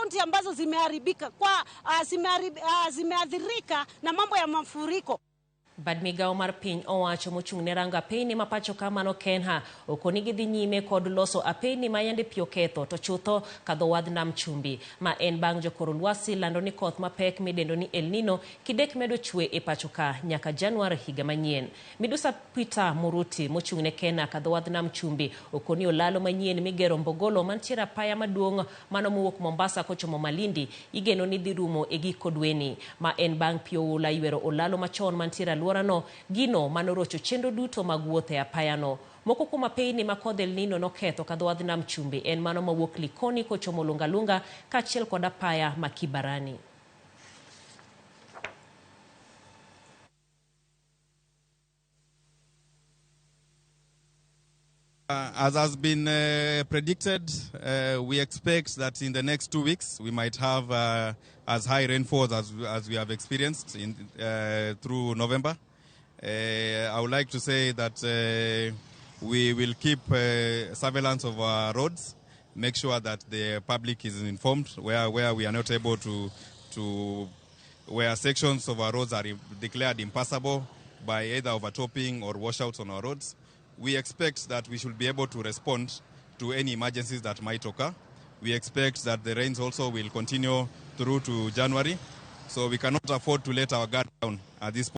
Kaunti ambazo zimeharibika kwa zimeathirika na mambo ya mafuriko. Bad migao mar piny owacho mochung' ne rango apeyni ma pacho ka mano KeNHA okoni gidhi nyime kod loso apeyni ma yande pi oketho to chutho kadho wadh nam chumbi. Ma en bang' jokor lwasi lando ni koth mapek midendo ni El Nino kidek medo chwe e pacho ka nyaka Januar higa manyien. Midusa Peter Muruti mochung' ne KeNHA kadho wadh nam chumbi okoni olalo manyien migero Mbogolo mantiere apaya maduong' mano mowuok Mombasa kochomo Malindi igeno ni dhi rumo e giko dweni. Ma en bang' pi oula ywero olalo machon mantiere alworano, gino manorocho chenro duto mag wuoth e apayano. Moko kuom apeyni ma kodh El Nino noketho kadho wadh nam chumbi en mano mawuok Likoni kochomo Lungalunga kaachiel kod apaya ma Kibarani. As has been predicted, we expect that in the next 2 weeks we might have as high rainfalls as we have experienced through November. I would like to say that we will keep surveillance of our roads, make sure that the public is informed where we are not able to where sections of our roads are declared impassable by either overtopping or washouts on our roads. We expect that we should be able to respond to any emergencies that might occur. We expect that the rains also will continue through to January. So we cannot afford to let our guard down at this point.